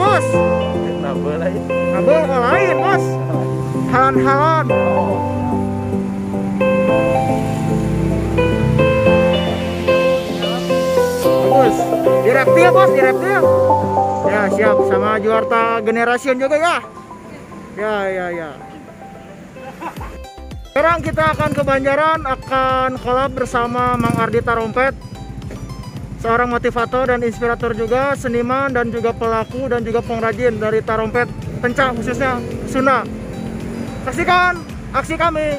bos. Nabel lain. Nabel lain bos. Halon-halon. Bagus. Di reptil bos, di reptil. Ya siap, sama Juarta Generation juga ya. Ya ya ya. Sekarang kita akan ke Banjaran, akan collab bersama Mang Ardi Tarompet, seorang motivator dan inspirator juga, seniman dan juga pelaku dan juga pengrajin dari Tarompet Pencak khususnya Sunda. Saksikan aksi kami.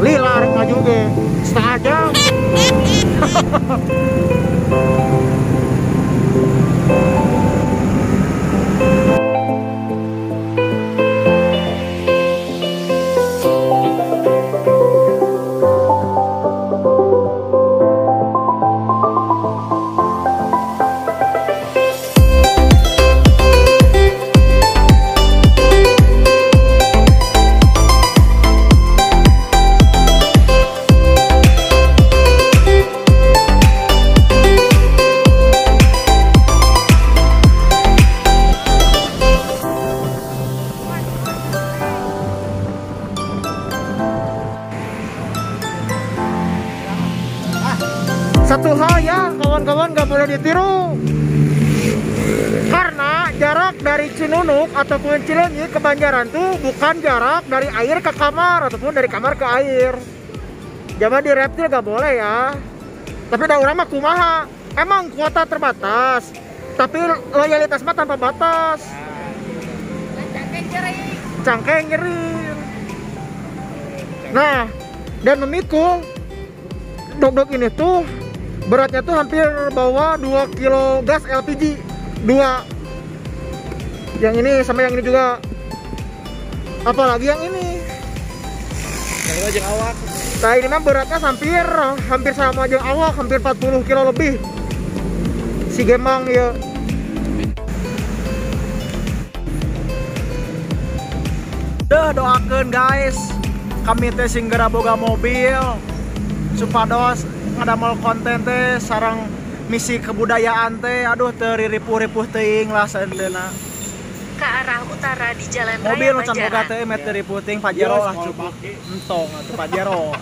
Lila rek maju ge, setengah jam. Satu hal ya kawan-kawan, nggak boleh ditiru, karena jarak dari Cinunuk ataupun Cileunyi ke Banjaran tuh bukan jarak dari air ke kamar ataupun dari kamar ke air. Zaman di reptil nggak boleh ya. Tapi da urang mah kumaha, emang kuota terbatas, tapi loyalitas mah tanpa batas. Cangkeng nyeri. Nah, dan memikul dog-dog ini tuh beratnya tuh hampir bawa 2 kilo gas LPG 2. Yang ini sama yang ini juga. Apalagi yang ini. Yang awak. Nah, ini mah beratnya hampir sama aja awak, hampir 40 kilo lebih. Si Gemang ya. Duh, doakeun guys. Kami teh sing geura boga mobil supados ngadamel konten teh sareng misi kebudayaan teh, aduh teu riripuh-ripuh teuing lah saenteuna. Ke arah utara di Jalan mobil Raya can boga teh meh teu ripuh teuing Pajero lah cukup. Entong atuh Pajero.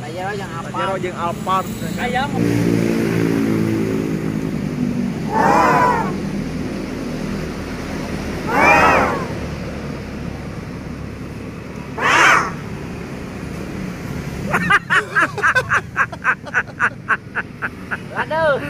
Pajero jeung Alphard. Pajero jeung Alphard. Ayam. Aduh.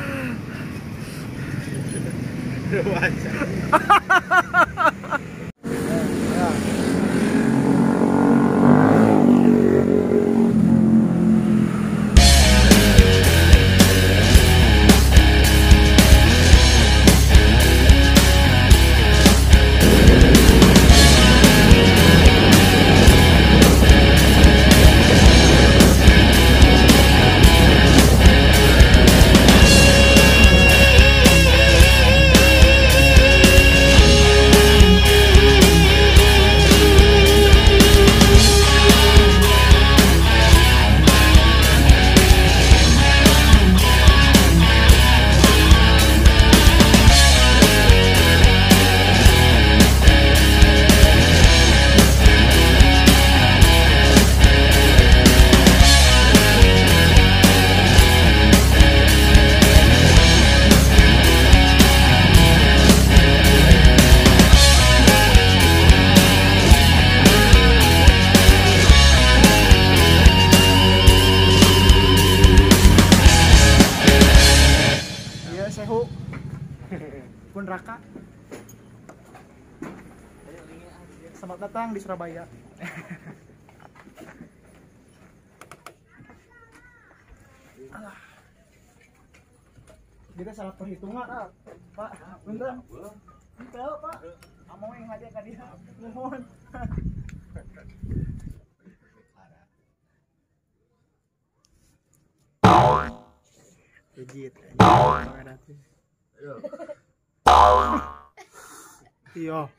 Pun Raka. Selamat datang di Surabaya. Alah. Kita salah perhitungan, Pak. Bentar. Bentar, Pak. Among yang aja ka dia. Mohon. Ejit. Iya.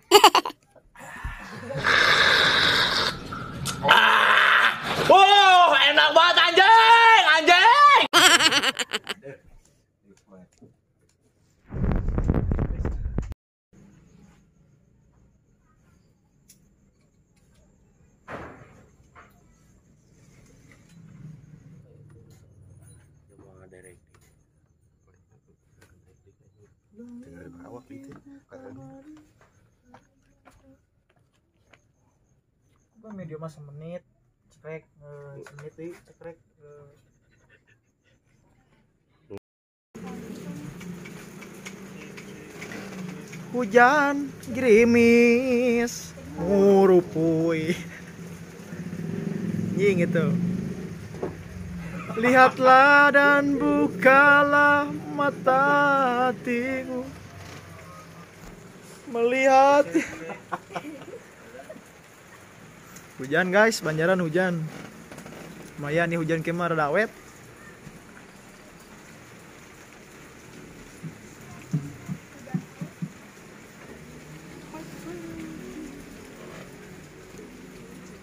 Oh, enak banget anjing, Itu Gua media mah semenit, cekrek, semenit deui, cekrek. Hujan gerimis murupui. Nying itu. Lihatlah dan bukalah mata hatiku. Melihat. Hujan guys, Banjaran hujan. Lumayan nih hujan kemar rada awet.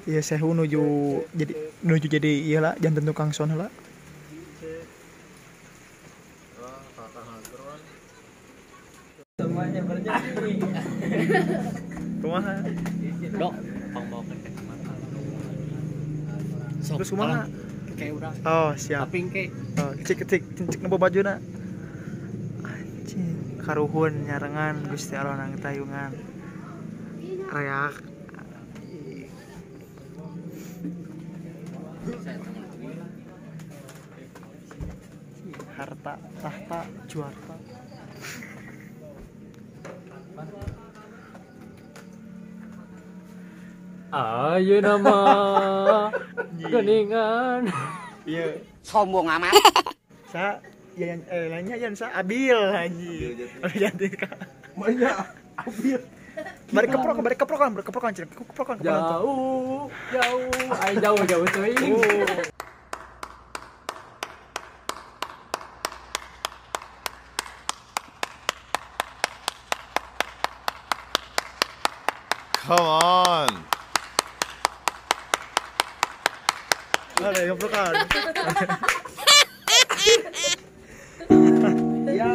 Iya sehu nuju jadi iya lah jantan tukang son lah. Semuanya berjanji. Kumaha? Dok, pangbawakeun kacamata. Terus kumaha? Kayak urang. Oh, siap. Tapi engke. Oh, cik cik nempo bajuna. Anjing, karuhun nyarengan Gusti Allah nang tayungan. Reak. Harta, tahta, juarta. Ayo nama geningan. Iya. Sombong amat. Sa, ya lainnya yan sa Abil anjing. Abil jantik ka. Banyak Abil. Bari keprokan, keprokan. Jauh, jauh, ay jauh jauh teuing. Come on. Ada keprokan. Ya.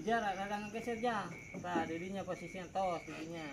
Ija rada ngegeser ja. Tah didinya posisinya tos didinya.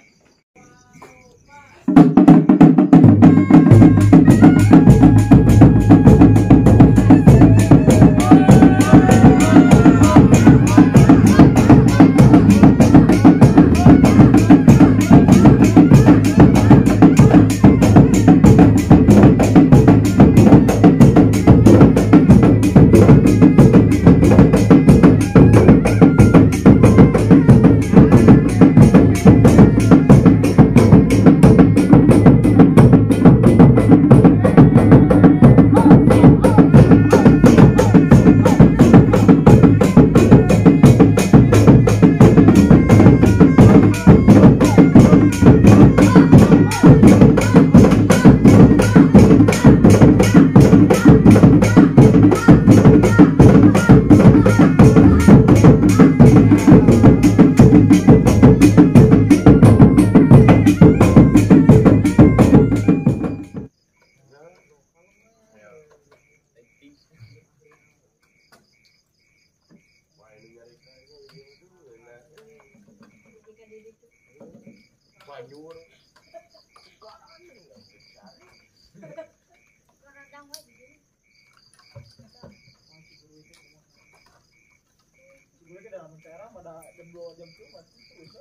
Sebenarnya dalam cara pada jam 2 jam 2 masih terus.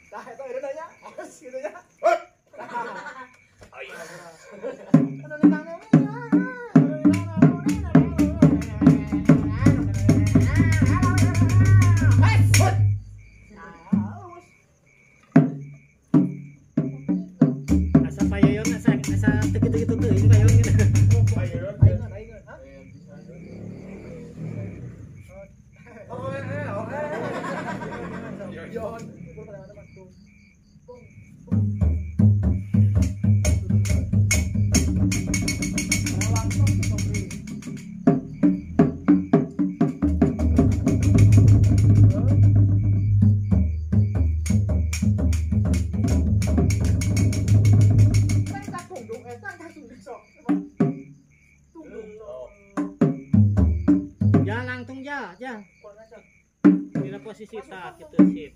Nah, itu ada nanya, as gitu ya. Asa payoyon asa asa teu kitu-kitu teuing payoyon gitu. Ya langsung ya, ya. Dina posisi tak gitu sip.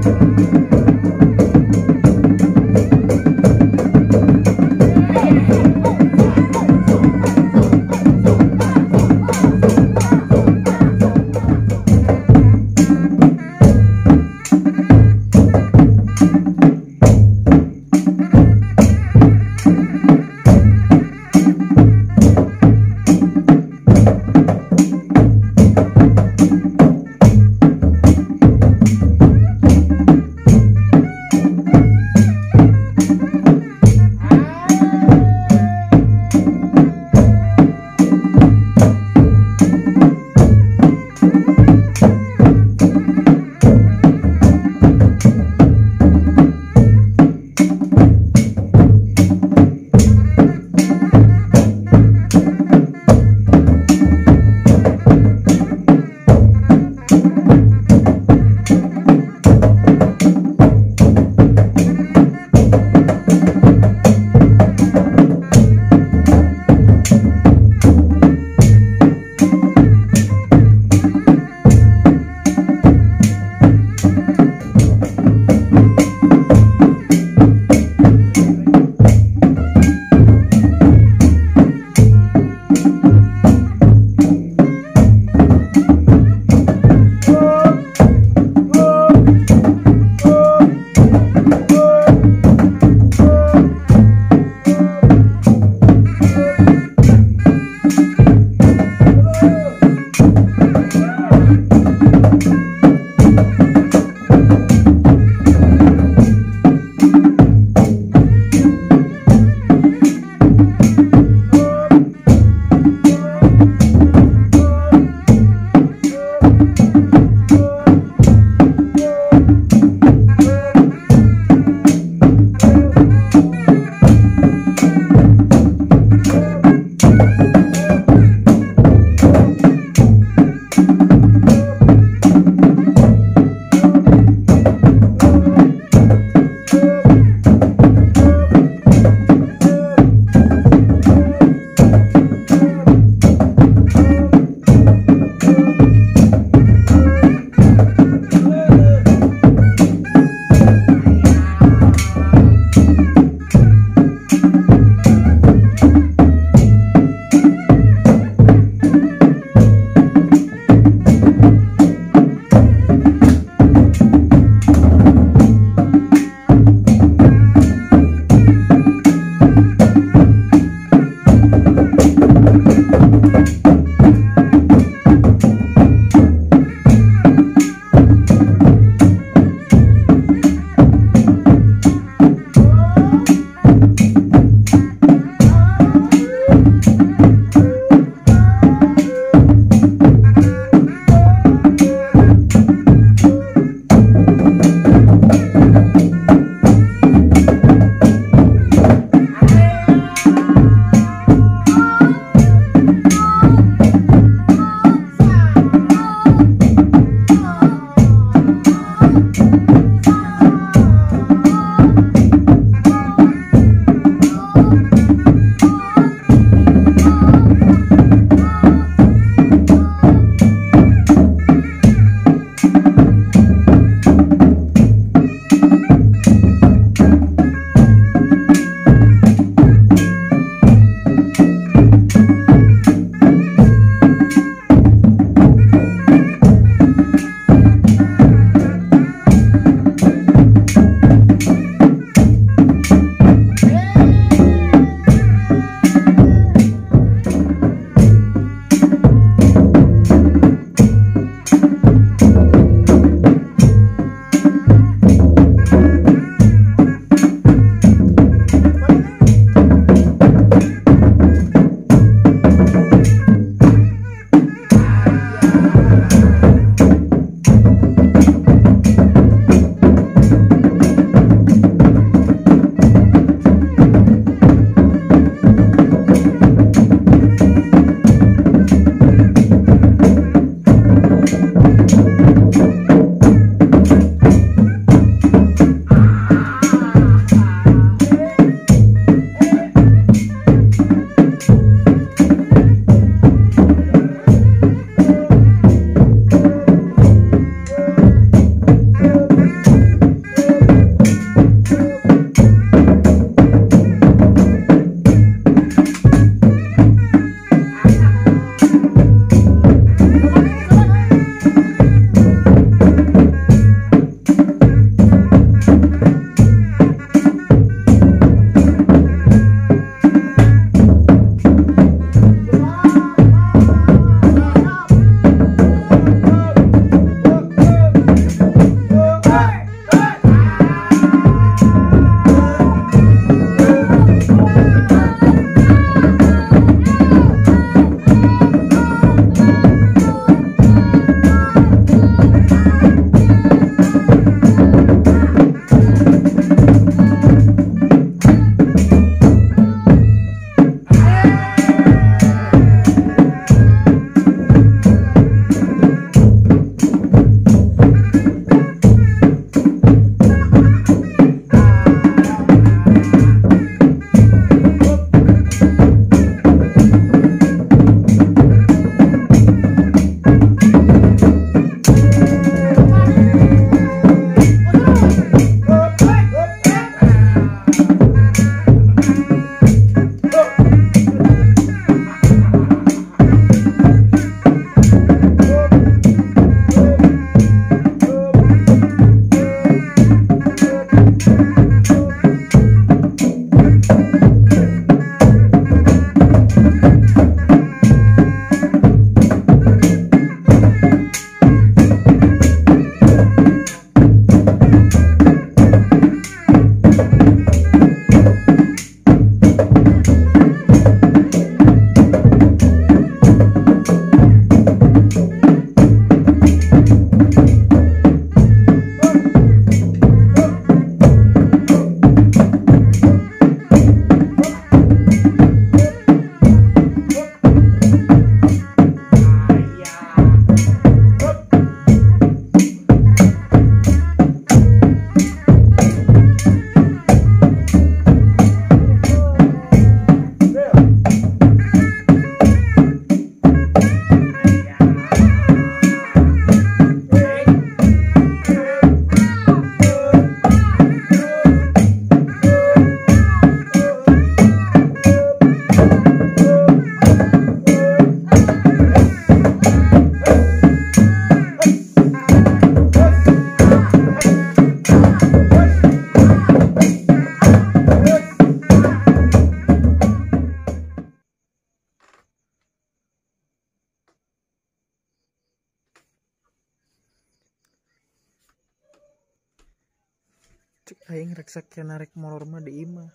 Thank Aing rek sakieu narek molor mah di imah.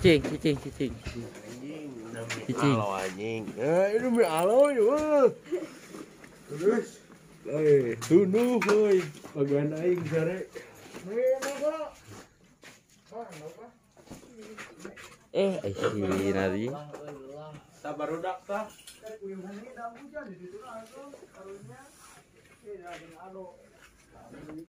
Cicing, cicing, cicing. Cicing. Alo anjing. Ini mie alo ini. Terus, tunduh euy. Bagian aing sare. Si Nari. Sabar udak tah.